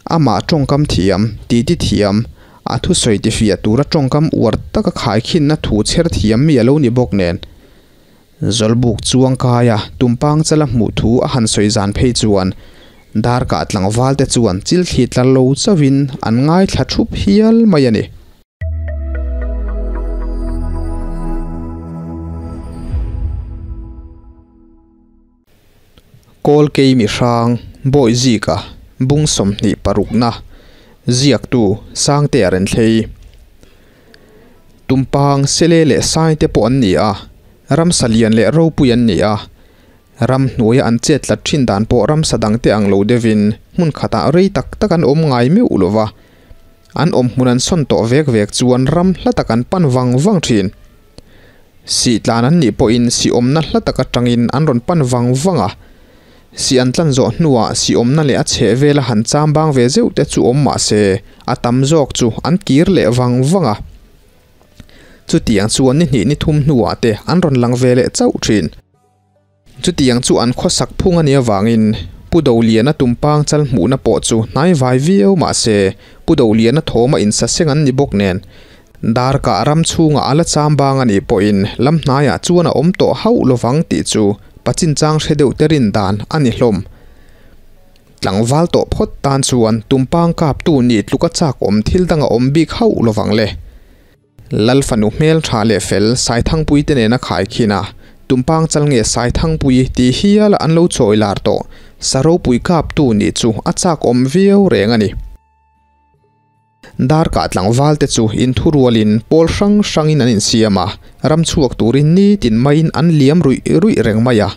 Amah tawngkam thiam, titi thiam, a thusawi tifiah tura tawngkam uar taka khaikhinna thu chher thiam mi a lo ni bawk nen. Zawlbuk chuangkaia tumpang chala hmuh thu a han sawi zan phei chuan darkah tlangval te chuan chil thli tlar lo chauhin an ngaithla thup hial mai a ni. Kawlkei mi hrang Bawi Zika bung 26na ziaktu Sangtea Renthlei. Tumpang Sele leh Sai te pawh an ni a, ramsa lian leh ropui an ni a. Ram hnuaia an chet tlat thin dan pawh ramsa dangte ang lo deuhin hmun khatah rei tak tak an awm ngai meuh lo va. An awm hmun an sawn tawh vek vek chuan ram hla tak an pan vang vang thin. Sih tlan an nih pawhin sih awmna hla tak atangin an rawn pan vang vang a. Sih an tlan zawh hnuah sih awmna leh a chheh vela han cham bang ve zeuh te chu awm mah se a tam zawk chu an kir leh vang vang a. Chutiang chuan ni hnih ni thum hnuah te an rawn lang ve leh chauh thin. Chutiang chu an khawsak phung a nih avangin Pu Doliana tumpang chal hmuhna pawh chu hnai vai viau mah se Pu Doliana thawma insaseng an ni bawk nen darkah ram chhungah a la cham bang a nih pawhin lam hnaiah chuan a awm tawh hauh lovang tih chu pa chinchang hre deuh te rin dan a ni hlawm. Tlangval tawh phawt tan chuan tumpang kaptu nih tluka chak awm thil dang a awm bik hauh lovang le. Lal fanu hmel tha leh fel Saithangpui te nena khaikhin a, Tumpang chal nge Saithangpui tih hiala an lo chawi lar tawh, sa ropui kaptu nih chu a chak awm viau reng a ni. Darkah tlangval te chu inthurualin pawl hrang hrangin an insiam a, ram chhuak turin nitin maiin an liam ruih ruih reng mai a.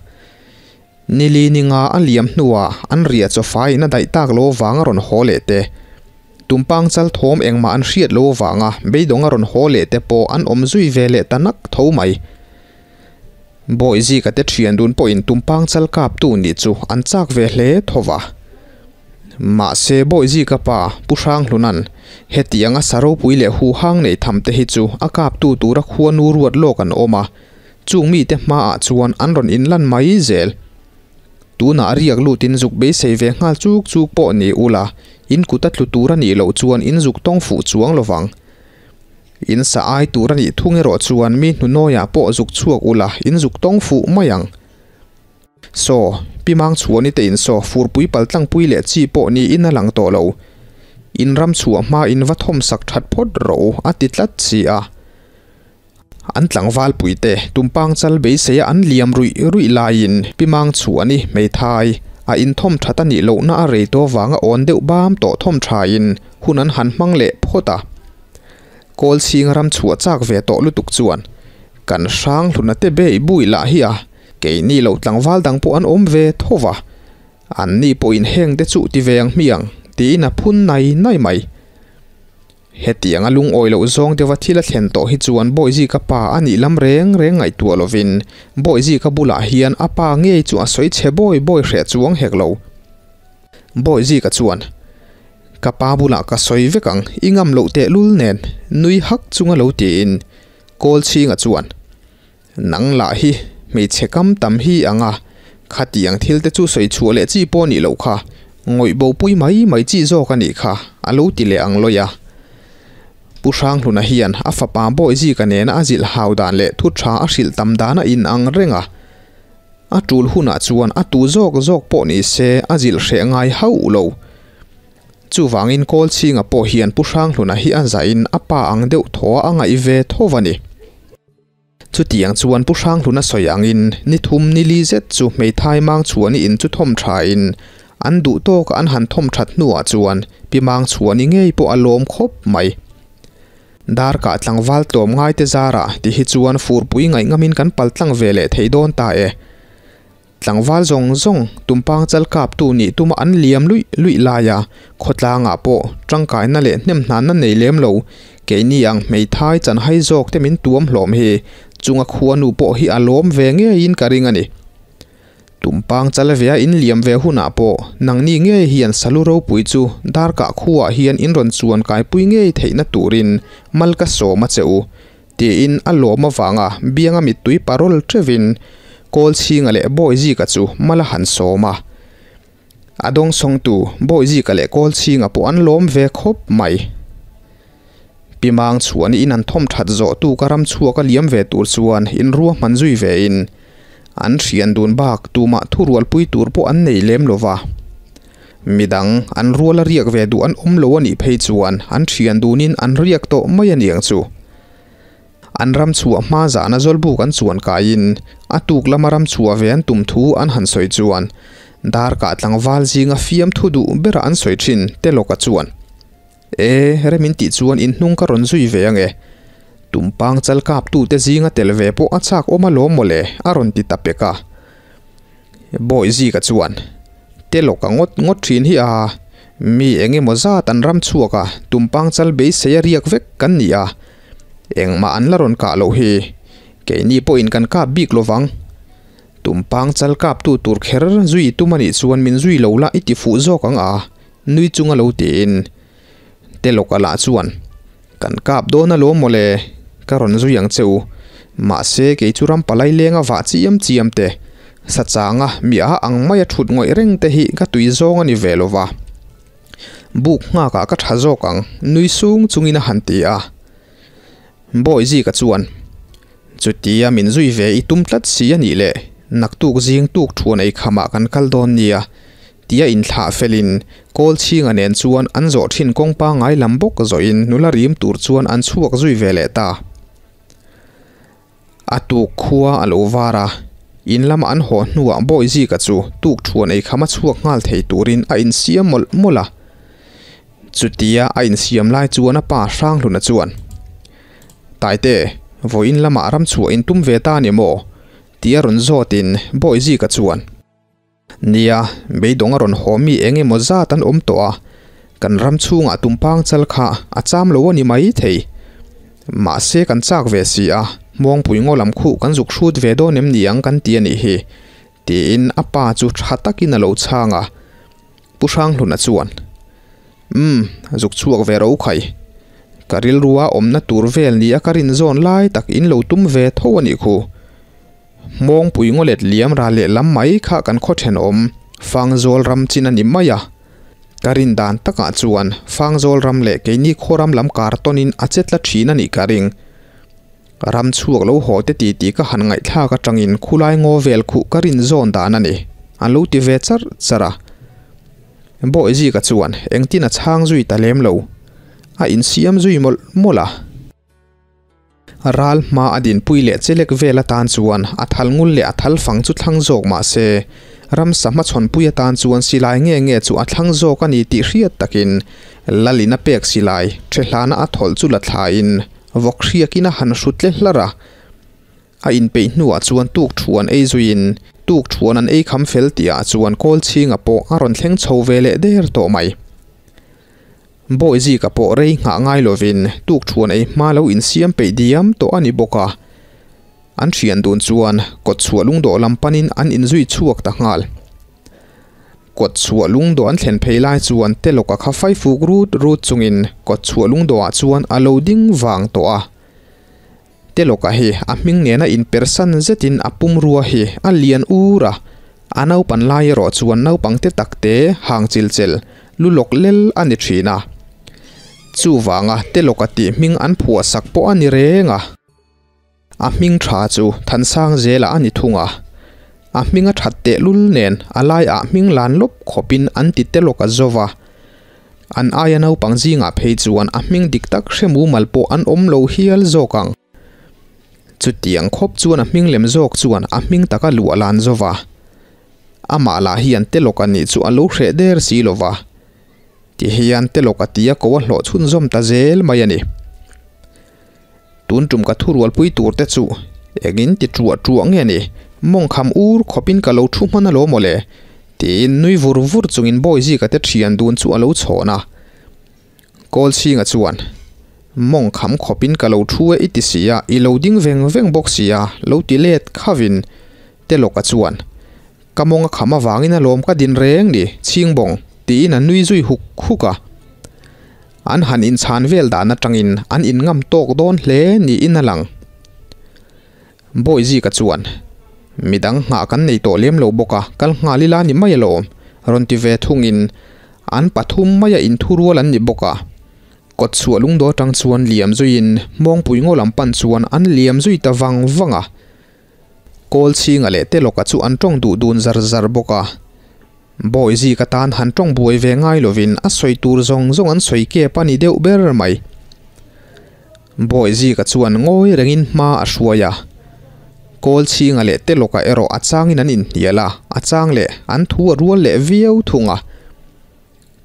Nili ninga a liam hnuah an riah chaw faiin a daih tak lo vang a rawn haw leh te. Tumpang chal thawm engmah an hriat lo vanga beidawng a rawn haw leh te pawh an awm zui ve leh ta nak tho mai. Bawi Zika te thian dun pawhin tumpang chal kaptu nih chu an chak ve hle tho va. Mahse Bawi Zika pa Pu Hranghluna'n hetianga sa ropui leh huhang nei tham te hi chu a kaptu tura khuanu ruat lawk an awm a, Chung mite hmaah chuan an rawn inlan mai zel. Tunah riak lutin zuk beisei ve nghal chuk chuk pawh ni ula, in kut a tlu tur a nih loh chuan in zuk tawng fuh chuang lovang. In sa ai tur a nih thung erawh chuan mi hnunawiah pawh zuk chhuak ula, in zuk tawng fuh mai ang. Saw, Pi Mang Chhuani te in saw furpui paltlangpui leh chi pawh niin a lang tawh lo. In ram chhuah hma in va thawmsak that phawt rawh u a ti tlat si a. An tlangval puite tumpang chal beiseia an liam ruih ruih laiin Pi Mang Chhuani hmeithai a inthawm that a nih lohna a rei tawh vanga awn deuh bam tawh thawm thain hun an han hmang leh phawt a. Kawl chhing ram chhuah chak ve tawh lutuk chuan kan hrang hluna te bei bui lah hi a keini lo tlangval dang pawh an awm ve tho va, anni pawhin heng te chuh ti ve ang hmiang tiin a phun nai nai mai. Hetiang a lungawi loh zawng deuha thil a thlen tawh hi chuan Bawihzika pa a nih lam reng reng ngaihtuah lovin Bawihzika bulah hian a pa ngei chu a sawi chhe bawi bawi hreh chuang hek lo. Bawihzika chuan, Ka pa bulah ka sawi vek ang, i ngam loh tehlul nen, nui hak chunga lo tiin Kawlchhinga chuan, Nang lah hi hmeichhe kam tam hi ang a, khatiang thil te chu sawi chhuah leh chi pawh nih loh kha, ngawih bo pui mai mai chi zawk a nih kha, a lo ti leh ang lawih a. Pu Hranghluna hian a fapa Bawihzika nena a zilh hau dan leh thu tha a hrilh tam dan a in ang reng a. A tul hunah chuan a tu zawk zawk pawh ni se a zilh hreh ngai hauh lo. Chuvangin Kawlchhinga pawh hian Pu Hranghluna hi a zahin a pa ang deuh thaw a ngaih ve tho a ni. Chutiang chuan Pu Hranghluna sawi angin ni thum ni li zet chu hmeithai mang chhuani in chu thawm thain an duh tawka an han thawm that hnuah chuan Pi Mang Chhuani ngei pawh a lawm khawp mai. Darkah tlangval tlawm ngaite zarah ti hi chuan furpui ngaihngamin kan paltlang ve leh thei dawn ta e. Tlangval zawng zawng tumpang chal kaptu nih tuma an liam luih luih laia khawtlangah pawh tangkaina leh hnemhnanna nei lem lo keini ang hmeithai chanhai zawk te min tuam hlawm hi chunga khuanu pawh hi a lawm ve ngeiin ka ring a ni. Tumpang chal vea in liam ve hunah pawh nangni ngei hian salu ropui chu darkah khuaah hian in rawn chuan kaipui ngei theihna turin mal ka sawm a che u. Tiin a lawm avanga bianga mittui parol teuhin Kawlchhinga leh Bawihzika chu mal a han sawm a. A dawngsawngtu Bawihzika leh Kawlchhinga pawh an lawm ve khawp mai. Pi Mang chuan in an thawm that zawh tu ka ram chhuak a liam ve tur chuan in ruahman zui ve in an thian dun bak tumah thurualpui tur pawh an nei lem lo va. Midang an rual a riak ve duh an awm lo a nih phei chuan an thian dunin an riak tawh mai a niang chu. An ram chhuah hma zahna zawlbuk an chuan kaiin a tuk lama ram chhuah ve an tum thu an han sawi chuan darkah tlangval zinga fiamthu duh bera an sawi thin Telawka chuan E, rem in tih chuan in hnung ka rawn zui ve ange. Tumpang chal kaptute zinga tel ve pawh a chak awm alawm mawle a rawn ti ta pek a. Bawihzika chuan, Telawka ngawt ngawt thin hi a, mi eng emaw zat an ram chhuak a, tumpang chal beisei a riak vek kan ni a, engmah an la rawn kah loh hi, keini pawhin kan kap bik lovang. Tumpang chal kaptu tur kher zui tum a nih chuan min zui lo la i ti fuh zawk ang a, nui chunga lo tiin Telawka lah chuan, Kan kap dawn alawm mawle, ka rawn zui ang che u. Mahse kei chu ram palai lenga vah chiam chiam te, sachanga mi a ang maia thut ngawih reng te hi ka tui zawng a ni ve lo va. Buk nghakah ka tha zawk ang, nui sung chungin a han ti a. Bawihzika chuan, Chutia min zui ve i tum tlat si a nih le, naktuk zing tuk thuan ei khamah kan kal dawn nia, tia inthlah felin Kawlchhinga nen chuan an zawh thin kawng pangngai lam bawk zawhin nula rim tur chuan an chhuak zui ve leh ta. A tuk khua a lo var a, in lama an haw hnuah Bawihzika chu tuk thuan ei khama chhuak nghal thei turin a insiam mawlh mawlh a. Chutia a insiam lai chuan a pa Hranghluna chuan, Taite, vawiin lamah ramchhuah in tum ve ta a ni maw? tia rawn zawtin Bawihzika chuan, Nia, beidawng a rawn haw mi eng emaw zat an awm tawh a, kan ram chhungah tumpang chal kha a cham lo a ni mai thei. Mahse kan chak ve si a, Muangpui ngaw lam khuh kan zuk hrut ve dawn em ni ang kan ti a nih hi, tiin a pa chu tha takin a lo chhang a. Pu Hranghluna chuan, Umm, zuk chhuak ve ro khai. Ka rilrua awmna tur vel nia ka rinzawn lai tak in lo tum ve tho a nih khu. Hmawngpui ngaw let liam ra lehlam mai kha kan khaw thenawm Fangzawl ram chin a ni mai a. Ka rin dan takah chuan Fangzawl ram leh keini khaw ram lam kar tawnin a che tla thin a nih ka ring. Ram chhuak lo haw te titi ka han ngaihthlak atangin khulai ngaw vel khuh ka rin zawn dan a ni, a lo ti ve char char a. Bawihzika chuan engtin a chhang zui ta lem lo, a insiam zui mawlh mawlh a. Ral hma a dinpui leh chelek vel atan chuan a thal ngul leh a thal fang chu thlang zawk mah se, ramsa hmachhawnpui atan chuan silai nge nge chu a thlang zawk a ni tih hriat takin Lalin a pek silai ṭhehlana a thawlh chu la thlain vawk hriakin a han hru tle hlar a. A inpeih hnuah chuan tuk thu an ei zuiin tuk thuan an ei kham fel tihah chuan Kawlchhinga pawh a rawn thleng chho ve leh der tawh mai. Bawihzika pawh rei nghah ngai lovin tukthuan ei hma lo insiam peih diam tawh a ni bawk a. An thian dun chuan kawtchhuah lungdawh lam panin an inzui chhuak ta nghal. Kawtchhuah lungdawh an thlen phei lai chuan Telawka kha fai fuk rut rut chungin kawtchhuah lungdawhah chuan a lo ding vang tawh a. Telawka hi a hming nena inpersan zetin a pumrua hi a lian ur a, a naupan lai erawh chuan naupang te tak te hang chilchel lu lawk lel a ni thin a. Chuvanga Telawka tih hming an phuah sak pawh a ni reng a. A hming tha chu Thansang zela a ni thung a. A hming a that tehlul nen a laiah hming lan lawp khawpin an ti Telawka zo va. An aia naupang zingah phei chuan a hming dik tak hre mumal pawh an awm lo hial zawk ang. Chutiang khawp chuan a hming lem zawk chuan a hming taka luah lan zo va. Amah lah hian Telawk a nih chu a lo hreh der si lo va. Ti hian Telawk a tia ko a hlawh chhunzawm ta zel mai a ni. Tun tum ka thurualpui tur te chu engin ti truah truah nge ni, mawngkham ur khawpin ka lo thu hman alawm aw le, tiin nui vur vur chungin Bawizika te thian dun chu a lo chhawn a. Kawlchhinga chuan, Mawngkham khawpin ka lo thu e i ti si a, i lo ding veng veng bawk si a, lo ti let khavin Telawka chuan, Ka mawng a kham avangin alawm ka din reng ni, Chhingbawng, tiin a nui zui huk huk a. An han inchhan vel dan atangin an inngam tawk dawn hle niin a lang. Bawihzika chuan, Midang nghah kan nei tawh lem lo bawk a, kal nghal ila ni mai alawm, rawn ti ve thungin an pathum maia inthurual an ni bawk a. Kawtchhuah lungdaw atang chuan liam zuiin Hmawngpui ngaw lam pan chuan an liam zui ta vang vang a. Kawl chhinga leh Telawka chu an tawng duh dun zar zar bawk a. Bawi zika tan han tawng buai ve ngai lovin a sawi tur zawng zawng an sawi kep a ni deuh ber mai. Bawi zika chuan ngawi rengin hma a hruai a. Kawl chhinga leh Telawka erawh a changin an inhnial a, a chang leh an thu a rual leh viau thung a.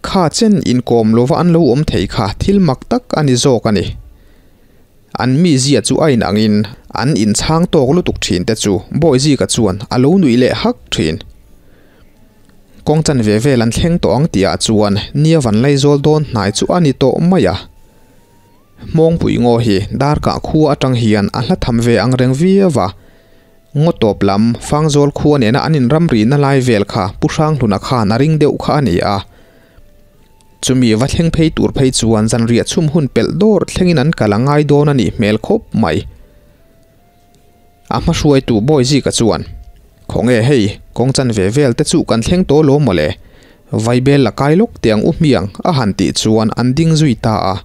Kha chen inkawm lova an lo awm thei kha thil mak tak a ni zawk a ni. An mizia chu a inangin an inchhang tawk lutuk thin te chu Bawizika chuan a lo nuih leh hak thin. Kawng chan ve vel an thleng tawh ang tihah chuan nia van laizawl dawn hnai chu a ni tawh mai a. Hmawngpui ngaw hi darkah khua atang hian a hla tham ve ang reng viau a. Ngaw tawp lam Fangzawl khua nena an inramrihna lai vel kha Pu Hranghluna khan a ring deuh kha a ni a. Chumi va thleng phei tur phei chuan zanriah chhum hun pelh dawr thlengin an kal a ngai dawn a nih hmel khawp mai. A hma hruaitu Bawizika chuan, Khawnge hei, kawng chan ve vel te chu kan thleng tawh lo mawle, Vaibel la kai lawk teh ang u hmiang a han tih chuan an ding zui ta a.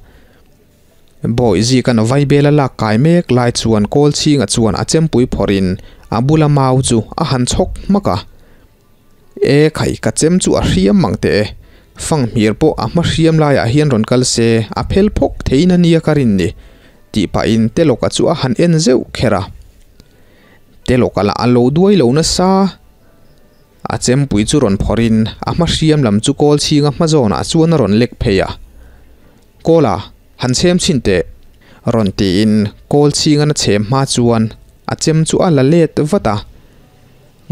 Bawihzika'n Vaibela lak kai mek lai chuan Kawlchhinga chuan a chempui phawrhin a bula mau chu a han chhawk hmak a. E khai, ka chem chu a hriam mang teh e. Fanghmir pawh a hma hriam laiah hian rawn kal se a phel phawk theiin a nia ka rin ni, tih pahin Telawka chu a han en zeuh kher a. Telawka lah a lo duai lo nasa. A chempui chu rawn phawrhin a hma hriam lam chu Kawlchhinga hma zawnah chuan a rawn lek phei a. Kawla, han chhem chhin teh, rawn tiin kawl chhinga na chhem hma chuan a chem chu a la let vat a.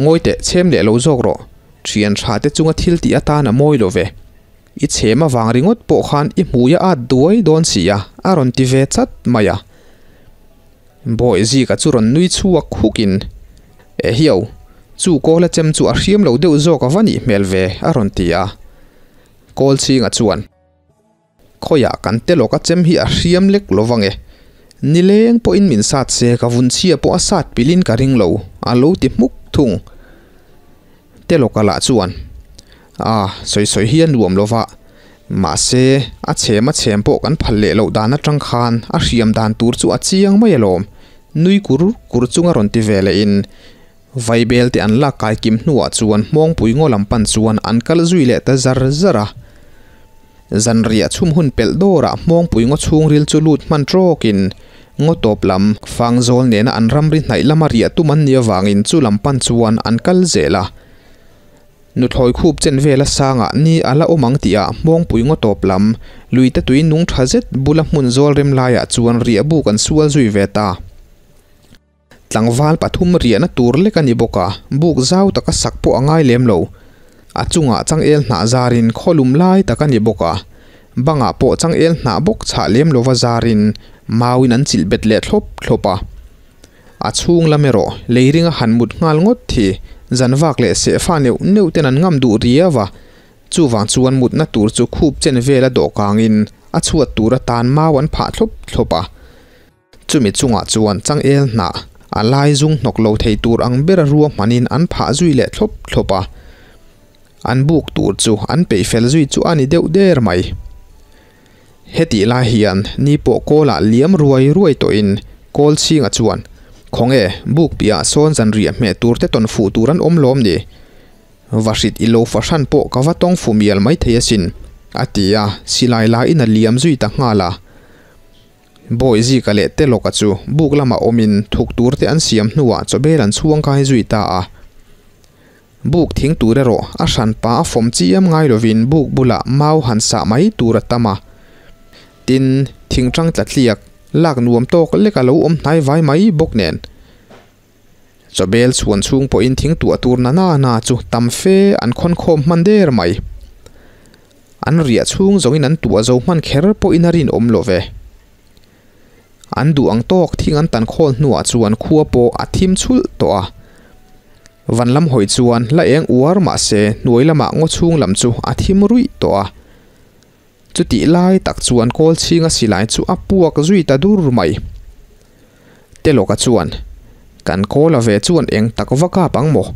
Ngawi teh, chhem leh lo zawk rawh, thian tha te chunga thil tih atan a mawi lo ve. I chhem avang ringawt pawh khan i hmui a at duai dawn si a, a rawn ti ve chat mai a. Bawihzika chu rawn nui chhuak hukin, Ehiau, chu kawla chem chu a hriam lo deuh zawk a va nih hmel ve, a rawn ti a. Kawl chhinga chuan. Khawiah kan te lawk a chem hi a hriam lek lo vang e. Nileng pawhin min sat se ka vun chhia pawh a sat pilin ka ring lo, a lo ti hmuk thung. Te lawka lah chuan, A, sawi sawi hi a nuam lo va, mahse a chhem a chhem pawh kan phal leh loh dan atang khan a hriam dan tur chu a chiang mai alawm, nui kur kur chunga rawn ti ve lehin Vaibel te an lak kai kim hnuah chuan Hmawngpui ngaw lam pan chuan an kal zui leh ta zar zar a. Zanriah chhum hun pelh dawrah Hmawngpui ngaw chhungril chu lut hman tawkin ngaw tawp lam Fangzawl nena an ramri hnaih lama riah tum an nih avangin chu lam pan chuan an kal zel a. Nuthlawi khup chen vela sangah ni a la awm ang tihah Hmawngpui ngaw tawp lam luite tui nung tha zet bula hmun zawl rem laiah chuan riah buk an sual zui ve ta. Tlangval pathum riahna tur lek a ni bawk a, buk zau taka sak pawh a ngai lem lo. A chungah changel hnah zarin khawlum lai tak a ni bawk a, bangah pawh changel hnah bawk chhah lem lova zarin mauin an chilh bet leh thlawp thlawp a. A chhung lam erawh lei ringa han mut nghal ngawt thi, zanvak leh sehfa neuh neuh ten an ngam duh riau a, chuvang chuan mutna tur chu khup chen vela dawhkangin a chhuat tur atan mau an phah thlawp thlawp a. Chumi chungah chuan changel hnah a lai zung hnawk lo thei tur ang bera rua hmanin an phah zui leh thlawp thlawp a. An buk tur chu an peih fel zui chu a ni deuh der mai. Hetih lai hian ni pawh kawlah liam ruai ruai tawhin kawl chhinga chuan, Khawnge, buk piahah sawn zanriah hmeh tur te tawn fuh tur an awm lawm ni? Vahrit i lo fahran pawh ka va tawng fu mial maithei asin, a ti a, silai laiin a liam zui ta nghal a. Bawihzika leh Telawka chu buk lamah awmin thuk tur te an siam hnuah chawbel an chhuang kai zui ta a. Buk thing tur erawh a hranpa a fawm chiam ngai lovin buk bulah mau han sah mai tur a tam a. Tin, thingtang tlatliak lak nuam tawk lek a lo awm hnai vai mai bawk nen. Chawbel chhuan chhung pawhin thing tuah tur na na na chu tam fe an khawn khawm hman der mai. An riah chhung zawngin an tuah zo hman kher pawhin a rinawm lo ve. An duh ang tawk thing an tan khawl hnuah chuan khua pawh a thim chhulh tawh a. Van lam hawi chuan la eng uar mahse hnuai lamah ngaw chhung lam chu a thim ruih tawh a. Chutih lai tak chuan kawl chhinga silai chu a puak zui ta dur mai. Telawka chuan, Kan kawla ve chuan eng tak va kap ang maw?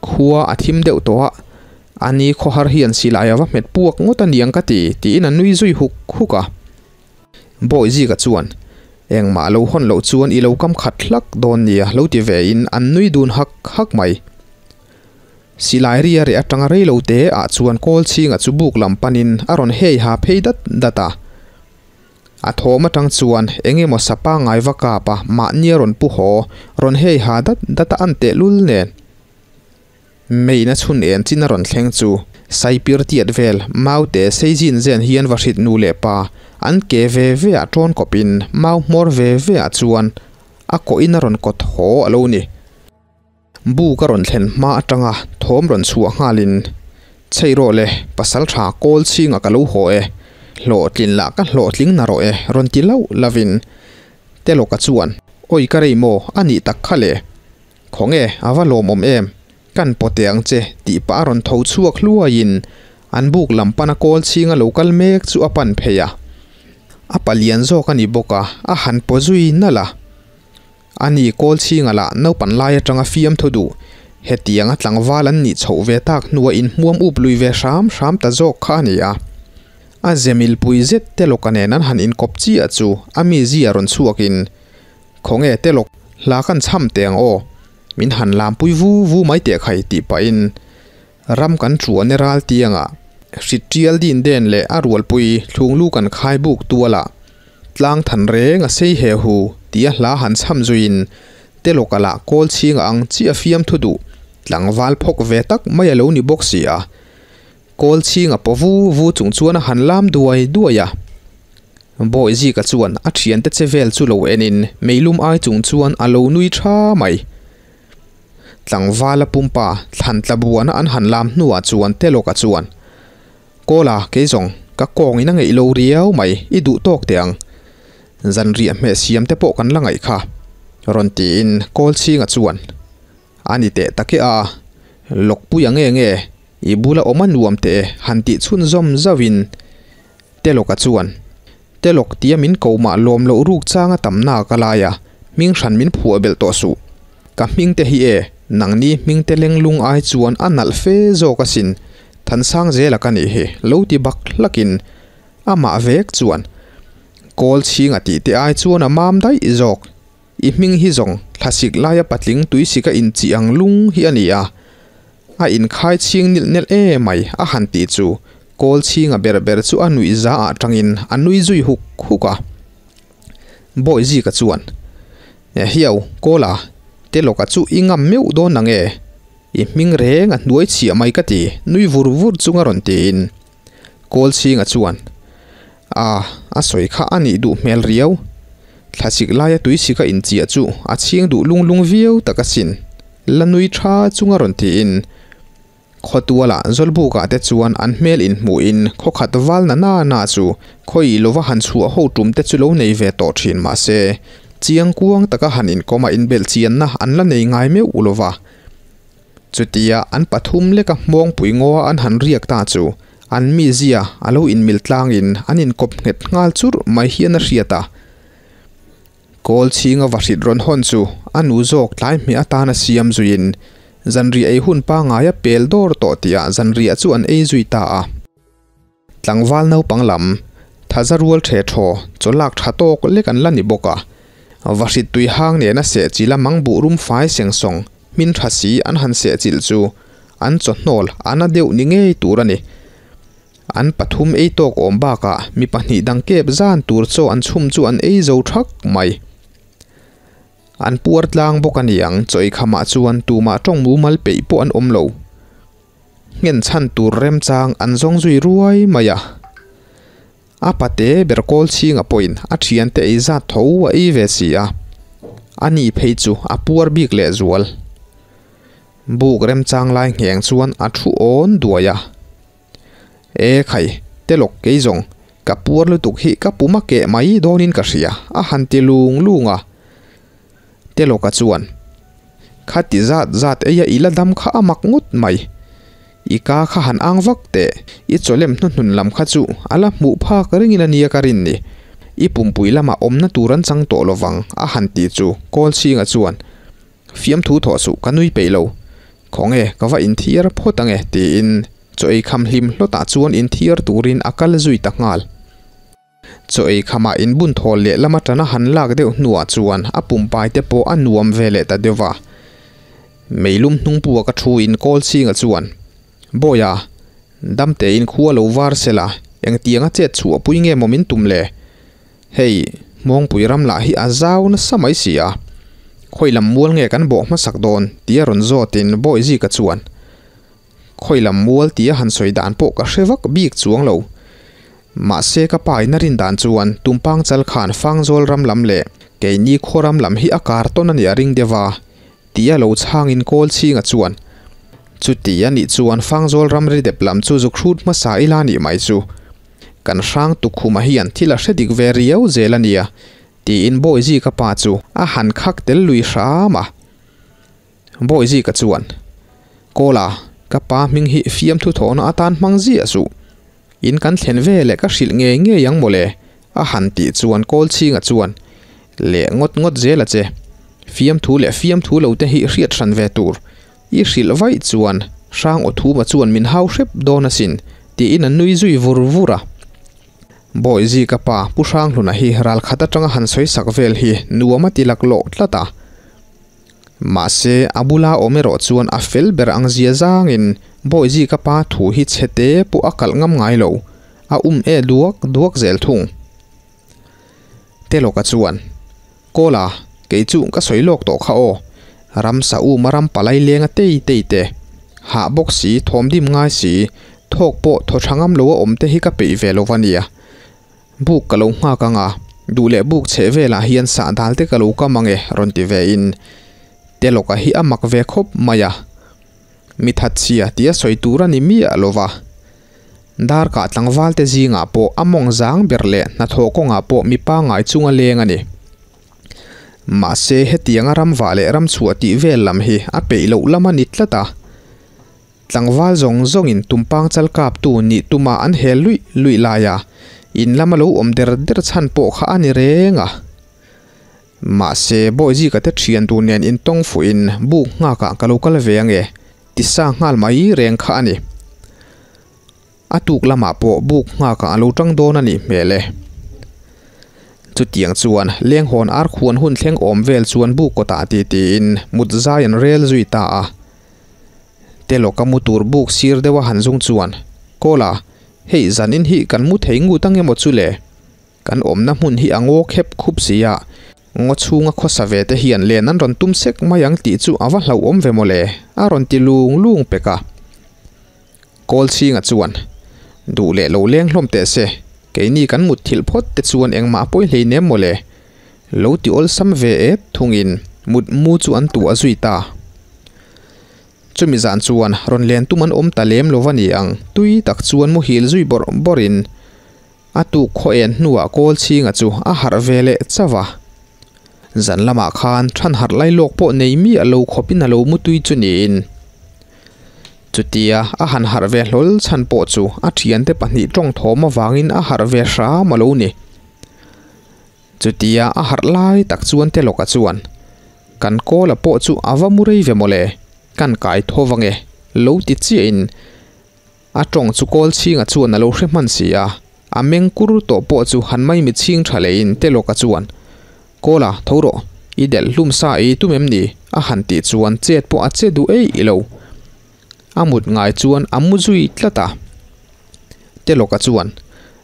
Khua a thim deuh tawh a. Ani khawhar hian silai a va hmet puak ngawt a niang ka ti, tiin a nui zui huk huk a. Bawihzika chuan, Engmah lo hawn loh chuan i lo kam khat hlak dawn nia lo ti ve in an nui dun hak hak mai. Silai ria reh atanga rei lo te ah chuan kawl chhinga chu buk lam panin a rawn hei ha phei dat dat a. A thawm atang chuan eng emaw sa pangngai va kap a mahni a rawn pu haw, rawn hei ha dat dat a an tehlul nen. Main a chhun en chin a rawn thleng chu Saipir tiat vel Maute sei zin zen hian va hrit nu leh pa an ke ve ve ah tawn kawp in mau hmawr ve ve ah chuan a kawh in a rawn kawt haw a lo ni. Buk a rawn thlen hma atanga thawm rawn chhuah nghal in Chhei rawh le, pasal tha kawl chhing ah ka lo haw e, hlawhtlin lah ka hlawhtling na rawh e rawn ti lauh lauh in Telawka chuan Awi ka rei maw a nih tak kha le. Khawnge, a va lawmawm em? Kan pawte ang che, tih pah a rawn tho chhuak hluaiin an buk lam pana kawl chhinga lo kal mek chu a pan phei a. A palian zawk a ni bawk a, a han paw zui nalh a. Ani kawl chhinga lah naupan lai atanga fiam thu duh, hetianga tlangval an nih chhoh ve tak hnua inhmuam up lui ve hram hram ta zawk kha a ni a. A ze milpui zet te lawka nen an han inkawp chiah chu a mizia rawn chhuakin Khawnge telawk hla kan chham teh ang aw, min han lampui vu vu mai teh khai tih pahin ram kan chuan e ral tiangah hrit tial din den leh a rualpui thlunglu kan khai buk tualah tlang than reng a sei he hu tia hla han chham zuiin telawka lah kawl chhinga ang chiah fiam thu duh tlangval phawk ve tak mai a lo ni bawk si a, kawl chhinga paw vu vu chung chuan a han lam duai duai a. Bawihzika chuan a thiante che vel chu lo enin meilum ai chung chuan a lo nui tha mai. Tlangvala pumpa thlan tla buana an han lam hnuah chuan Telawka chuan, Kawla, kei zawng, ka kawngin a ngeih lo riau mai, i duh tawk teh ang. Zanriah hmeh siam te pawh kan la ngaih kha, rawn tiin Kawlchhinga chuan, A ni teh tak e a, Lawkpuia nge nge, i bula awm a nuam teh e, han tih chhunzawm zauhin Telawka chuan, Telawk tia min ko mah lawm loh ruk changa tamna ka lai a, hming hran min phuah belh tawh suh. Ka hming te hi e, nangni hming te lenglung ai chuan a nalh fe zawk asin, Thansang zela ka nih hi, lo ti bak hlakin amah vek chuan, Kawl chhinga tih te ai chuan a mam daih zawk. I hming hi zawng thlasik laia patling tuisika inchih ang lung hi a ni a, a inkhai chhing nilh nelh e mai a han tih chu kawl chhinga ber ber chu a nuih za ah tangin a nui zui huk huk a. Bawihzika chuan, Ehiau, Kawla, Telawka chu i ngam meuh dawn nang e? I hming reng a hnuai chhiah mai ka ti, nui vur vur chunga rawn tiin. Kawlchhinga chuan, A, a sawi kha a nih duh hmel riau. Thlasik laia tuisika inchiah chu a chhing duh lung lung viau tak asin, la nui tha chunga rawn tiin. Khawtualah Zawlbukah te chuan an hmel inhmuhin khawkhat val na na na chu khawi lova han chhuah ho tum te chu lo nei ve tawh thin mahse, chiang kuang taka han inkawma inbelh chianna an la nei ngai meuh lova. Chutia an pathum leka hmawngpui ngaw an han riak ta chu an mizia a lo inmil tlangin an inkawp nghet nghal churh mai hian a hriat a. Kawl chhinga vahrit rawn hawn chu a nu zawk tlai hmeh atana siam zuiin zanriah ei hun pangaia pel dawr tawh tihah zanriah chu an ei zui ta a. Tlangval naupang lam, thaza rual ṭhe ṭhaw, chaw lak ṭha tawk lek an la ni bawk a. Vahrit tui hang nena sehchilh a mang buh rum fai seng sawng, hmin ṭha si an han sehchilh chu an chaw hnawl a na deuh ni ngei tur a ni. An pathum ei tawk awm bakah mi pahnih dang kep zan tur chaw an chhum chu an ei zo ṭhak mai. An puar tlang bawk a ni ang, chaw ei khamah chuan tumah ṭawng mumal peih pawh an awm lo. Nghen chhan tur remchang an zawng zui ruai mai a. A pate ber kawl chhinga pawhin a thiante ei zat tho a ei ve si a, a ni phei chu a puar bik leh zual. Buk remchang lai ngheng chuan a thu awn duai a. E khai, telawk kei zawng, ka puar lutuk hi ka pum a keh mai dawnin ka hria, a han ti lung lung a. Telawka chuan, Khati zat zat eia i la dam kha a mak ngawt mai. I ka kha han ang vak teh, i chawlem hnuhnun lam kha chu a la hmuh phak ringin a nia ka rin ni. I pumpui lamah awmna tur an chang tawh lovang, a han ti chu Kawlchhinga chuan, Fiamthu thawh suh ka nui peih lo. Khawnge ka va inthiar phawt ange, tiin. Chaw ei kham hlim hlawtah chuan inthiar turin a kal zui ta nghal. Chaw ei khamah inbun thawl leh lama tana han lak deuh hnuah chuan a pumpai te pawh a nuam ve leh ta deuh va. Meilum hnung pua ka thu in kawl chhinga chuan, Bawiha, damtein khua lo var sela, engtianga chet chhuah pui nge maw min tum le? Hei, Hmawngpui ram lah hi a zau nasa mai si a, khawi lam mual nge kan bawh hmasak dawn? tia rawn zawtin Bawihzika chuan, Khawi lam mual tia han sawi dan pawh ka hre vak bik chuang lo. Mahse ka pa in a rin dan chuan Tumpang chal khan Fangzawl ram lam leh keini khaw ram lam hi a kar tawn a nih a ring deuh a, tia lo chhangin kawl chhinga chuan, Chuti a nih chuan Fangzawl ram ri dep lam chu zuk hrut hmasa ila nih mai chu. Kan hrang tukhuma hian thil a hre dik ve riau zel a nia, tiin Bawihzika pa chu a han khak tel lui hram a. Bawihzika chuan, Kawla, ka pa hming hi fiamthu thawhna atan hmang ziah suh. In kan thlen ve leh ka hrilh ngei ngei ang mawle, a han tih chuan Kawlchhinga chuan, Leh ngawt ngawt zel a che. Fiamthu leh fiamthu lo te hi hriat hran ve tur. I hrilh vaih chuan Hrang Awthuma chuan min hau hrep dawn asin, tiin a nui zui vur vur a. Bawihzi ka pa Pu Hranghluna hi ral khat atanga han sawi sak vel hi nuam a ti laklawh tlat a. Mahse, a bula awm erawh chuan a fel ber ang zia zangin Bawihzi ka pa thu hi chhete pawh a kalh ngam ngai lo, a um e duak duak zel thung. Telawka chuan, Kawla, kei chu ka sawi lawk tawh kha aw. Ramsa uma ram palai lenga tei tei te, hah bawk si, thawmdim ngai si, thawk pawh thaw tha ngam lo a awm te hi ka peih ve lo va nia. Buk ka lo nghak ang a, duh leh buk chheh velah hian sah dal te ka lo kam ang e, rawn ti ve in. Telawka hi a mak ve khawp mai a. Mi thatchhia tia sawi tur a ni miah lo va. Darkah tlangval te zingah pawh a mawng zang ber leh hnathawh kawngah pawh mi pangngai chunga leng a ni. Mahse hetianga ramvah leh ramchhuah tih vel lam hi a peih loh lam a ni tlat a. Tlangval zawng zawngin tumpang chal kaptu nih tuma an hel luih luih laia in lama lo awm der der chhan pawh kha a ni reng a. Mahse Bawihzika te thian tur nen intawng fuhin buk nghakah ka lo kal ve ange ti sa nghal mai reng kha a ni. A tuk lamah pawh buk nghakah a lo tang dawn a nih hmel e. Chutiang chuan lenghawn ar khuan hun thleng awm vel chuan buk kawtah ti tiin mut zai an rel zui ta a. Telawka mu tur buk sir deuha han zung chuan, Kawla, hei zanin hi kan mu thei ngut ang emaw chu le? Kan awmna hmun hi a ngaw khep khup si a, ngaw chhunga khawsa ve te hian len an rawn tum sek mai ang tih chu a va hlauhawm ve mawle, a rawn ti lung lung pek a. Kawlchhinga chuan, Duh leh lo leng hlawm teh se, keini kan mut thilh phawt te chuan engmah pawi hlei nem mawle, lo ti awlsam ve et thungin mut mu chu an tuah zui ta. Chumi zan chuan rawn len tum an awm ta lem lo va ni ang, tui tak chuan muhil zui bawrh bawrhin, A tuk khaw en hnuah Kawlchhinga chu a harh ve leh chauh a. Zan lamah khan than harh lai lawk pawh nei miah lo khawpin a lo mutui chu niin. Chutia a han harh ve hlawl chhan pawh chu a thiante pahnih tawng thawm avangin a harh ve hram a lo ni. Chutia a harh lai tak chuan Telawka chuan, Kan Kawla pawh chu a va mu rei ve mawle, kan kai tho vang e, lo ti chiahin A tawng chu Kawlchhinga chuan a lo hre hman si a, a meng kur tawh pawh chu han maimi chhing tha leiin Telawka chuan, Kawla, tho rawh, i delh hlum sa ei tum em ni? a han tih chuan chet pawh a che duh eih lo. A mut ngai chuan a mu zui tlat a. Telawka chuan,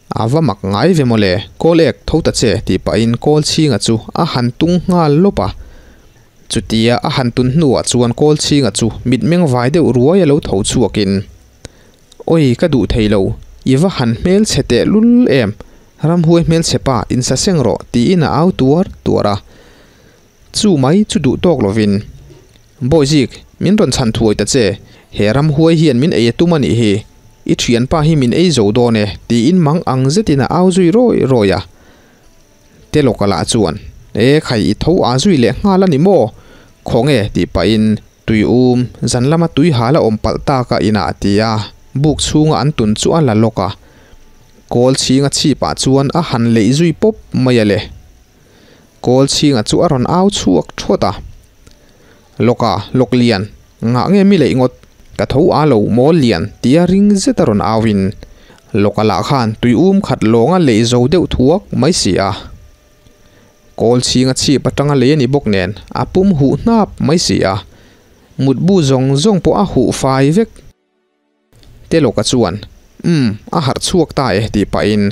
A va mak ngai ve mawle, Kawl ek tho ta che tih pahin Kawlchhinga chu a han tung nghal lawp a. Chutia a han tun hnuah chuan Kawlchhinga chu mitmeng vai deuh ruai a lo tho chhuakin, Awi ka duh thei lo, i va han hmelchhe teh lul em, ramhuai hmelchhe pa insa seng rawh tiin a au tuar tuar a. Chu mai chu duh tawk lovin, Bawizik, min rawn chhan thuai ta che, he ramhuai hian min ei a tum a nih hi, i thianpa hi min ei zo dawn e tiin mang ang zetin a au zui rawi rawi a. Telawka lah chuan, E khai i tho a zui leh nghal a ni maw? Khawnge tih pahin tui um zan lama tui hal a awm palh tak a inah a ti a, buk chhunga an tun chu a la lawk a. Kawl chhinga chhipah chuan a han leih zui pawp mai a le. Kawl chhinga chu a rawn au chhuak thawt a. Lawka, lawk lian, ngah nge mi leih ngawt? Ka tho a lo mawl lian tia ring zet a rawn au in Lawka lah khan tui um khat lawng a leih zo deuh thuak mai si a. Kawl chhing a chhip atanga lei a ni bawk nen a pum huh hnap mai si a. Mutbu zawng zawng pawh a huh fai vek. Telawka chuan, Umm, a harh chhuak ta e tih pahin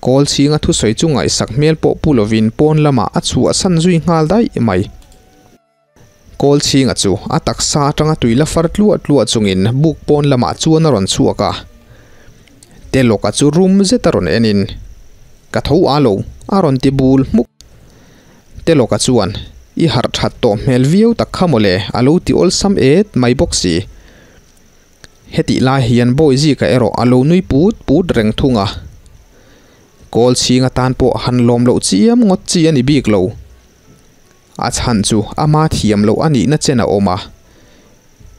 kawl chhinga thusawi chu ngaihsak hmel pawh pu lovin pawn lamah a chhuahsan zui nghal daih mai. Kawl chhinga chu a taksa atanga tui la far tluah tluah chungin buk pawn lamah chuan a rawn chhuak a. Telawka chu rum zet a rawn enin, Ka tho a lo, a rawn ti bul hmuk. Telawka chuan, I harh that tawh hmel viau tak kha mawle, a lo ti awlsam et mai bawk si. Hetih lai hian Bawizika erawh a lo nui put put reng thung a. Kawl chhing atan pawh han lawm loh chiam ngawt chi a ni bik lo. A chhan chu ama thiam loh a nihna chen a awm a.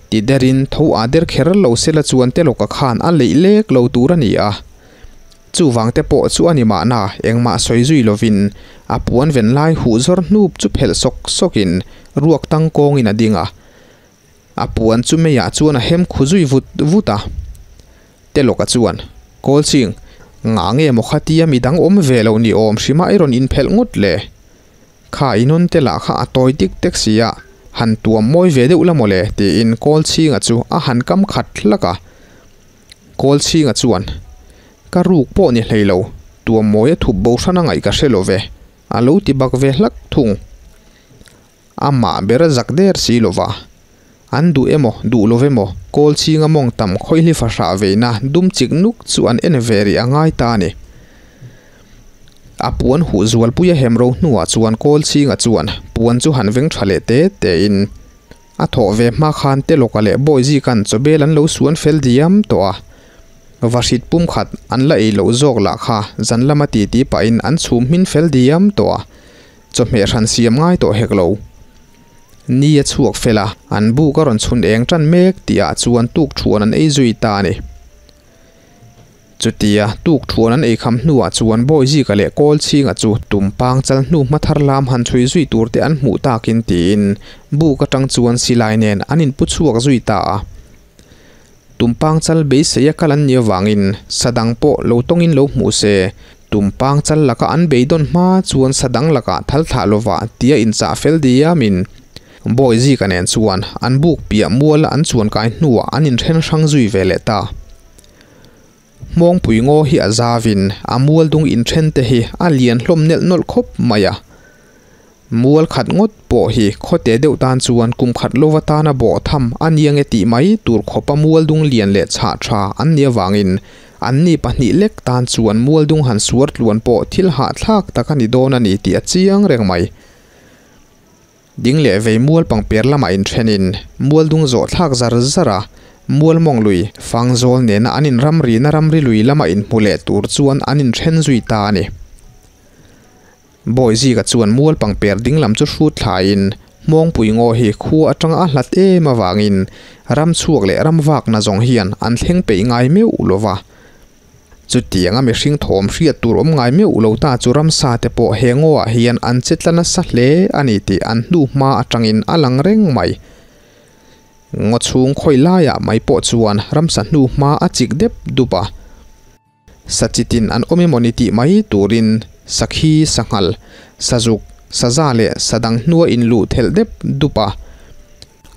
Ti derin tho a der kher lo sela chuan Telawka khan a leih lek lo tur a ni a. Chuvang te pawh chu a ni mahna engmah sawi zui lovin a puan ven lai huh zawr hnup chu phelh sawk sawkin ruak tang kawngin a ding a. A puan chu meiah chuan a hem khu zui vut vut a. Telawka chuan, Kawlching, ngah nge maw khatia midang awm ve loh ni awm hrima i rawn inphelh ngawt le? Kha i nawn te lah kha a tawi tik tek si a, han tuam mawi ve deuh la maw le? tiin Kawlchhinga chu a han kam khat hlak a. Kawlchhinga chuan, Ka ruk pawh ni hlei lo, tuam mawi a thup bo hran a ngaih ka hre lo ve, a lo ti bak ve hlak thung. Amah ber a zak der si lo va. An duh emaw, duh lo emaw, kawl chhinga mawng tam khawihli fahrah veina dum chik nuk chu an en ve rih a ngai ta a ni. A puan huh zualpui a hem ro hnuah chuan kawl chhinga chuan puan chu han veng tha leh te tein a thawh ve hma khan Telawka leh Bawizikan chawbel an lo suan fel diam tawh a. Vahrit pum khat an la ei loh zawk lah kha zan lama titi pahin an chhum hmin fel diam tawh a. Chawhmeh hran siam ngai tawh hek lo. Ni a chhuak fel a, an buk a rawn chhun eng tan mek tih ah chuan tuk thuan an ei zui ta a ni. Chutia tuk thuan an ei kham hnuah chuan Bawizika leh Kawlchhinga chu tumpang chal hnu hma thar lam han chhui zui tur te an hmuh takin tiin buk atang chuan silai nen an inpu chhuak zui ta a. Tumpang chal beisei a kal an nih avangin sadang pawh lo tawngin lo hmuh se, tumpang chal laka an beidawn hma chuan sadang lakah thal thlah lovah tia inchah fel diamin Bawizika nen chuan an buk piah mual an chuan kai hnuah an inthen hrang zui ve leh ta. Hmawngpui ngaw hi a zavin a mual dung inthen te hi a lian hlawm nelh nawlh khawp mai a. Mual khat ngawt pawh hi khawte deuh tan chuan kum khat lova tana bawh tham a nia nge tih mai tur khawpa mual dung lian leh chhah tha an nih avangin anni pahnih lek tan chuan mual dung han suar tluan pawh thil hahthlak tak a ni dawn a ni tih a chiang reng mai. Ding leh vei mual pangper lamah inthenin mual dung zawh thlak zar zar a, mual mawng lui fang zawl nena an inramrina ramri lui lama inhmu leh tur chuan an inthen zui ta a ni. Bawizika chuan mual pangper ding lam chu hrut thlaiin Hmawngpui ngaw hi khua atanga a hlat em avangin ram chhuak leh ram vakna zawng hian an thleng peih ngai meuh lo va. Chutianga mihring thawm hriat tur awm ngai meuh lo ta chu ramsa te pawh he ngawah hian an che tla nasa hle a ni tih an hnu hma atangin a lang reng mai. Ngaw chhung khawi laiah mai pawh chuan ramsa hnu hma a chik dep dup a. Sachitin an awm emaw ni tih mai turin sakhi, sanghal, sazuk, saza leh sadang hnua inluh thelh dep dup a.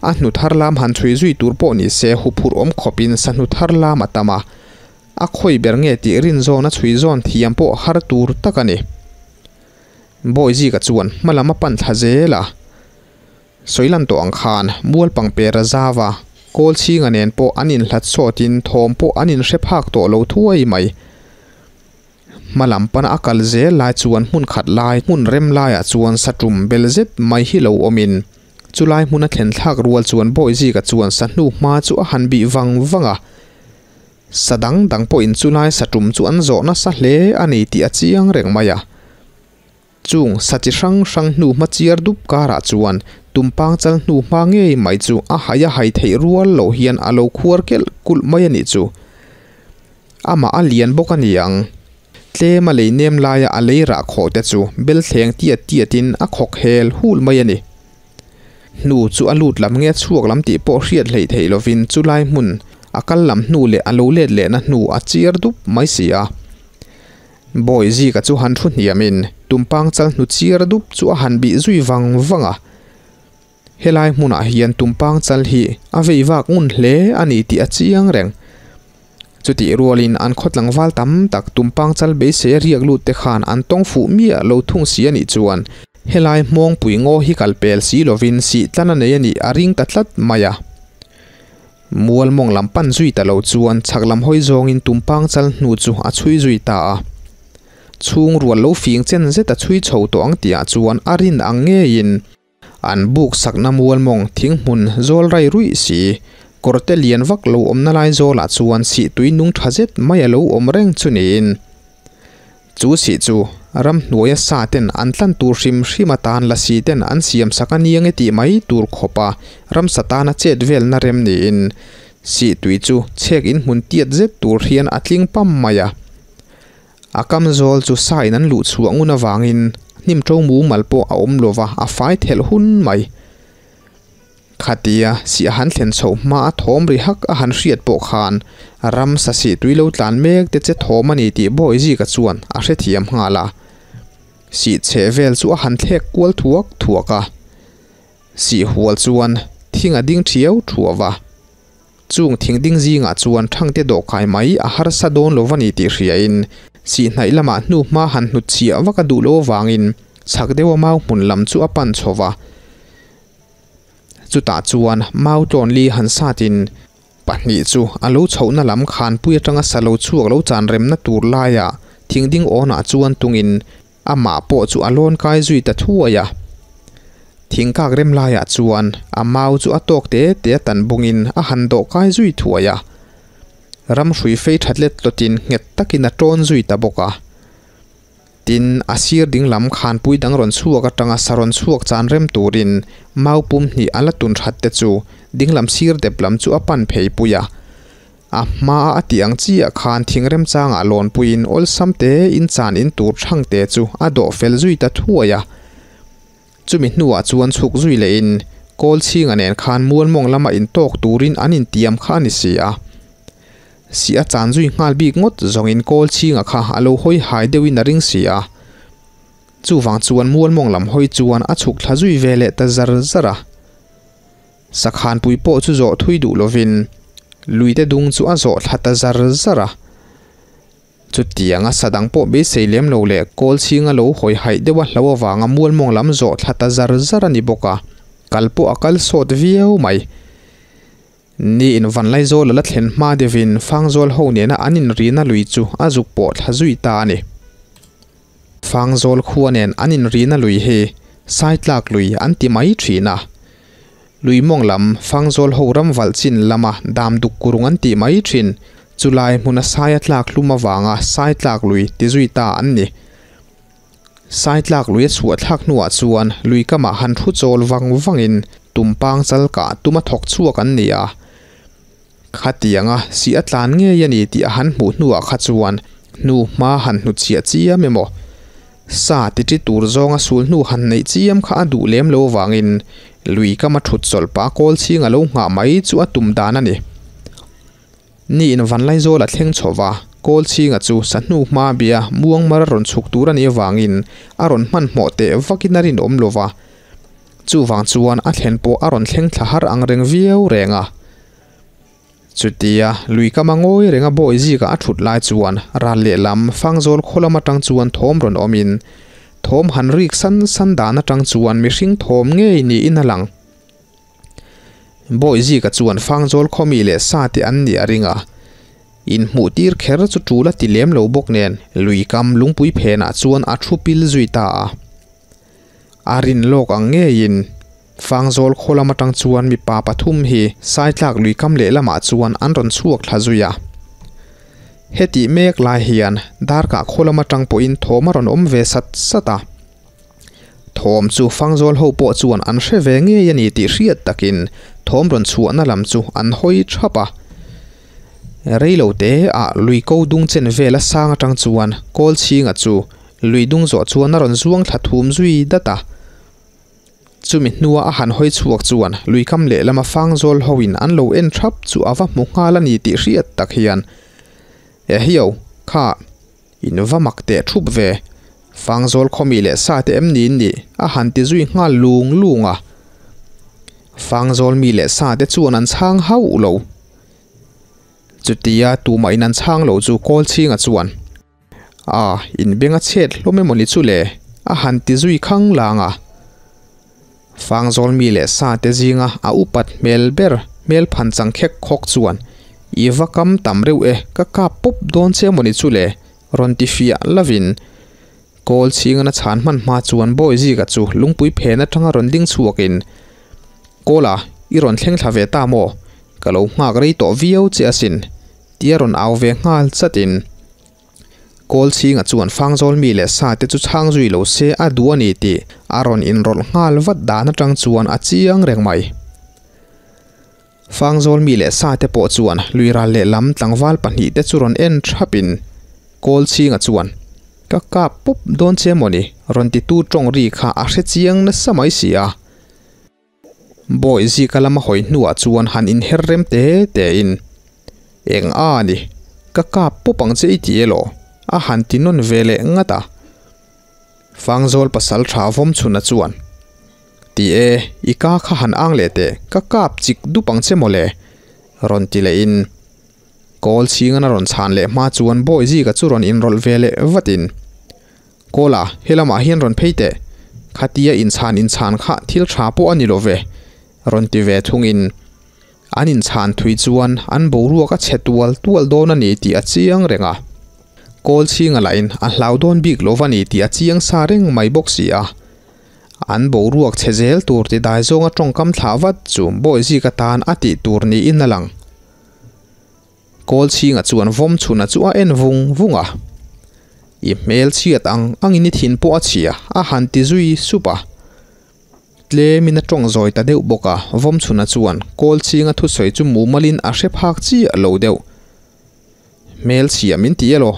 A hnu thar lam han chhui zui tur pawh ni se huphurh awm khawpin sahnu thar lam a tam a. A khawi ber nge tih rin zawn a chhui zawn thiam pawh har tur tak a ni. Bawizika chuan hma lam a pan thla zel a. Sawilan tawh ang khan mual pangper a zau a, kawl chhinga nen pawh an inhlat sawtin thawm pawh an inhre phak tawh lo thuai mai. Hma lam pana a kal zel lai chuan hmun khat lai hmun rem laiah chuan satum bel zet mai hi lo awmin chulai hmuna thlen thlak rual chuan Bawihzika chuan sahnu hma chu a han bih vang vang a. Sa dang dang pawhin chulai satum chu an zawh nasa hle a ni tih a chiang reng mai a. Chung sa chi hrang hrang hnu hma chiar dup karah chuan tumpang chal hnu hma ngei mai chu a hai a hai theih rual loh hian a lo khuar kelh kulh mai a nih chu. Amah a lian bawk a ni ang. Tlem a lei nem laia a lei rah khawh te chu bel thleng tiat tiatin a khawk hel hul mai a ni. Hnu chu a lut lam nge chhuak lam tih pawh hriat hleih theih lovin chulai hmun a kal lam hnu leh a lo let lehna hnu a chiar dup mai si a. Bawi Zika chu han thu hniamin tumpang chal hnu chiar dup chu a han bih zui vang vang a. Helai hmunah hian tumpang chal hi a vei vak ngun hle a ni tih a chiang reng. Chutih rualin an khaw tlangval tam tak tumpang chal beisei a riak lut te khan an tawng fuh miah lo thung si a nih chuan helai hmawngpui ngaw hi kal pel si lovin sih tlan a nei a nih a ring ta tlat mai a. Mual mawng lam pan zui ta lo chuan chhak lam hawi zawngin tumpang chal hnu chu a chhui zui ta a. Chhung rual lo fing chen zet a chhui chho tawh ang tihah chuan a rin ang ngeiin An buk sakna mual mawng thing hmun zawl rai ruih si. Kawrte lian vak lo awmna lai zawlah chuan sih tui nung tha zet mai a lo awm reng chu niin. Chu sih chu ramhnuaia sa ten an tlan tur hrim hrim atan lasi ten an siam sak a nia nge tih mai tur khawpa ramsa tana chet velna rem niin sih tui chu chhek in hmun tiat zet tur hian a tling pam mai a. A kam zawl chu sa in an luh chhuah ngun avangin hnim to mumal pawh a awm lova a fai thelh hun mai. Khatia si a han thlen chhoh hma a thawm ri hak a han hriat pawh khan ram sasih tui lo tlan mek te che thawm a ni tih Bawizika chuan a hrethiam nghal a. Sih chheh vel chu a han thlek kual thuak thuak a. Sih hual chuan thing a ding thiau thuau a. Chung thing ding zingah chuan thangte dawhkai mai a harsa dawn lo va ni tih hriain sihhnaih lamah hnu hma han hnut chhiah vak a duh lo avangin chhak deuha mau hmun lam chu a pan chho va. Chutah chuan mau tlawn li han satin pahnih chu a lo chhohna lam khanpui atanga sa lo chhuak lo chan remna tur laiah thing ding awnah chuan tungin Amah pawh chu a lawn kai zui ta thuai a. Thingkak rem laiah chuan a mau chu a tawk te te a tan bungin a han dawh kai zui thuai a. Ram hrui fei that let tlawtin nghet takin a tawn zui ta bawk a. Tin, a sir ding lam khanpui dang rawn chhuak atanga sa rawn chhuak chan rem turin mau pum hnih a la tun that te chu dinglam sir dep lam chu a pan phei pui a. A hmaa a tih ang chiah khan thing remchangah lawnpuiin awlsam te in chan in tur thang te chu a dawh fel zui ta thuai a. Chumi hnuah chuan chhuk zui lehin kawl chhinga nen khan mualmawng lama intawk turin an intiam kha a ni si a. Si a chan zui nghal bik ngawt zawngin kawl chhinga kha a lo hawi hai deuhin a ring si a. Chuvang chuan mualmawng lam hawi chuan a chhuk thla zui ve leh ta zar zar a. Sakhanpui pawh chu zawh thui duh lovin luite dung chu a zawh thla ta zar zar a. Chutianga sa dang pawh beisei lem lo leh kawl chhinga lo hawi haih deuh a hlo avanga mualmawng lam zawh thla ta zar zar a ni bawk a, kal pawh a kal sawt viau mai. Ni in Vanlaizawl a la thlen hma deuhin Fangzawl ho nena an inrina lui chu a zuk pawh thla zui ta a ni. Fangzawl khua nen an inrina lui hi Saitlak lui an ti mai thin a. Lui mawng lam Fangzawl ho ram valh chin lama dam duk kurung an tih mai thin. Chulai hmuna sai a tlak hlum avanga Saitlak lui ti zui ta an ni. Saitlak lui a chhuah thlak hnuah chuan lui kamah han thu chawl vang vangin tumpang chal kah tuma thawk chhuak an ni a. Khatianga si a tlan ngei a ni tih a han hmuh hnuah kha chuan hnu hma han hnutchhiah chiam emaw? Sa ti ṭi tur zawnga sul hnu han neih chiam kha a duh lem lo avangin lui kama ṭhut chawlh pah kawl chhing a lo nghah mai chu a tum dan a ni. Ni in Vanlaizawl a thleng chho va, kawl chhinga chu sa hnu hma bia muangmar a rawn chhuk tur a nih avangin a rawn hmanhmawh teh vakin a rinawm lo va. Chuvang chuan a thlen pawh a rawn thleng thla har ang reng viau reng a. Chutia lui kama ngawi renga bawi zikah a thut lai chuan ral lehlam Fangzawl khaw lam atang chuan thawm rawn awmin thawm han rik san san dan atang chuan mihring thawm ngei niin a lang. Bawi zika chuan Fangzawl khaw mi leh sa te an nih a ring a, inhmuh tir kher chu tul a ti lem lo bawk nen lui kam lungpui phenah chuan a thu pil zui ta a. A rin lawk ang ngeiin Fangzawl khaw lam atang chuan mipa pathum hi Saitlak lui kam lehlamah chuan an rawn chhuak thla zui a. Hetih mek lai hian Darkah khaw lam atang pawhin thawm a rawn awm ve sat sat a. Thawm chu Fangzawl ho pawh chuan an hre ve ngei a ni tih hriat takin thawm rawn chhuahna lam chu an hawi thap a. Reilo te ah lui ko dung chen vel a sang atang chuan Kawlchhinga chu lui dung zawh chuan a rawn zuang thla thum zui dat a. Chumi hnua a han hawi chhuak chuan luikam lehlama fangzawl hoin an lo en thap chu a va hmu nghal a ni tih hriat tak hian, Ehio, kha, in va mak teh thup ve, fangzawl khawmi leh sa te em ni in nih? a han ti zui nghal lung lung a. Fangzawl mi leh sa te chuan an chhang hauh lo. Chutia tumah in an chhang lo chu Kawlchhinga chuan, A, in beng a chhet hlawm emawni chu le? a han ti zui khang lang a. Fangzawl mi leh sa te zinga a upat hmel ber hmel phan chang khek khawk chuan, I va kam tam reuh e, ka kap pawp dawn che emawni chu le? rawn ti fiah lovin Kawl chhingana chhan hman hma chuan Bawi Zika chu lungpui phen atanga rawn ding chhuakin, Kawla, i rawn thleng thla ve ta maw? Ka lo nghak rei tawh viau che asin, tia rawn au ve nghal chatin Kawl chhinga chuan Fangzawl mi leh sa te chu chhang zui lo se a duh a ni tih a rawn inrawlh nghal vat dan atang chuan a chiang reng mai. Fangzawl mi leh sa te pawh chuan lui ral lehlam tlangval pahnihte chu rawn en thapin Kawl chhinga chuan, Ka kap pawp dawn che mawni? rawn titu tawng ri kha a hre chiang nasa mai si a. Bawi zika lama hawi hnuah chuan han inher rem te tein, Eng a ni, ka kap pawp ang che i ti elaw? a han ti nawn ve leh ngat a. Fangzawl pasal tha vawm chhuna chuan, Ti e, i ka kha han ang leh teh, ka kap chik dup ang che mawle, rawn ti lehin Kawl chhingan a rawn chhan leh hma chuan Bawi zika chu rawn inrawlh ve leh vatin, Kawla, helamah hian rawn phei teh, khatia inchhan inchhan kha thil tha pawh a ni lo ve, rawn ti ve thungin an inchhan thui chuan an boruak a chhe tual tual dawn a ni tih a chiang reng a. Kawl chhinga lahin a hlau dawn bik lo va ni tih a chiang sa reng mai bawk si a. An boruak chhe zel tur ti dai zawnga tawngkam thlah vat chu Bawizik atan a tih tur niin a lang. Kawl chhinga chuan vawm chhuna chu a en vung vung a. I hmel chhiat ang angin i thin pawh a chhia a han ti zui sup a. Tlemin a tawng zawi ta deuh bawk a, vawm chhuna chuan kawl chhinga thusawi chu mumalin a hre phak chiah lo deuh. Hmel chhia min ti elaw?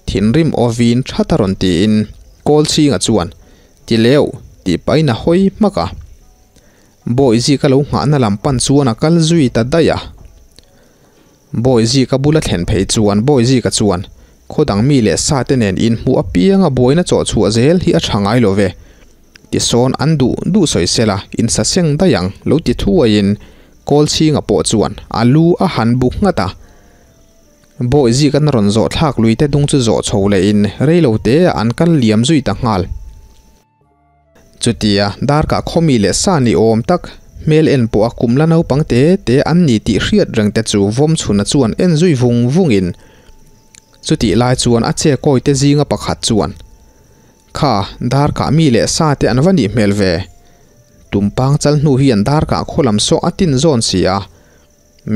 Thinrim aw vin that a rawn tiin kawl chhinga chuan ti leuh tih pahin a hawi hmak a. Bawi zika lo nghahna lam pan chuan a kal zui ta daih a. Bawi zika bula thlen phei chuan Bawi zika chuan khaw dang mi leh sa te nen inhmuh apianga buaina chawh chhuah zel hi a tha ngai lo ve. Tisawn an duh duh sawi sela insa seng daih ang lo ti thuaiin kawl chhinga pawh chuan a lu a han buk nghat a. Bawi zika na rawn zawh thlak lui te dung chu zawh chho lehin reilo te ah an kal liam zui ta nghal. Chutia darkah khawmi leh sa ni awm tak, hmel en pawh a kum la naupang te te an ni tih hriat reng te chu vawm chhuna chuan en zui vung vungin chutih lai chuan a che kawi te zinga pakhat chuan, Kha, darkah mi leh sa te an va nih hmel ve. Tumpang chal hnu hian darkah khaw lam saw a tin zawn si a.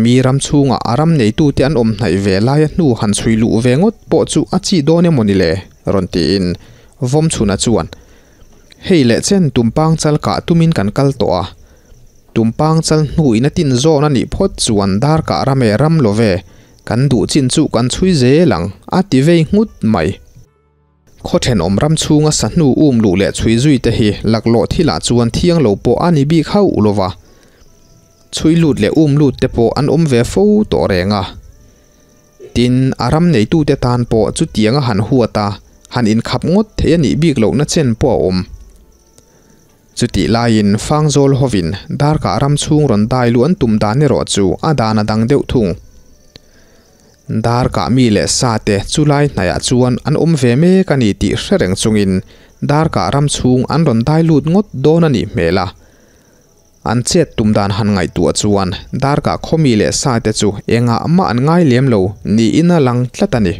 Mi ram chhungah a ram neitute an awm hnaih ve laia hnu han chhui luh ve ngawt pawh chu a chi dawn emaw ni le? rawn tiin Vawmchhuna chuan, Hei leh chen tumpang chal kah tumin kan kal tawh a, tumpang chal hnuin a tin zawn a nih phawt chuan dar kah ram e ram lo ve, kan duh chin chu kan chhui zel ang, a ti vei nghut mai. Khaw thenawm ram chhunga sahnu um luh leh chhui zui te hi laklawh thilah chuan thiang lo pawh a ni bik hauh lo va. Chhui lut leh um lut te pawh an awm ve fo tawh reng a. Tin, a ram neitute tan pawh chutiang a han huat a, han inkhap ngawt thei a nih bik lohna chen pawh a awm. Chutih laiin Fangzawl hovin darkah ram chhung rawn dai luh an tum dan erawh chu a dan a dang deuh thung. Darkah mi leh sa te chu lai hnaiah chuan an awm ve mek a ni tih hre reng chungin darkah ram chhung an rawn dai lut ngawt dawn a nih hmel a. An chet tum dan han ngaihtuah chuan darkah khaw mi leh sa te chu engah mah an ngai lem lo niin a lang tlat a ni.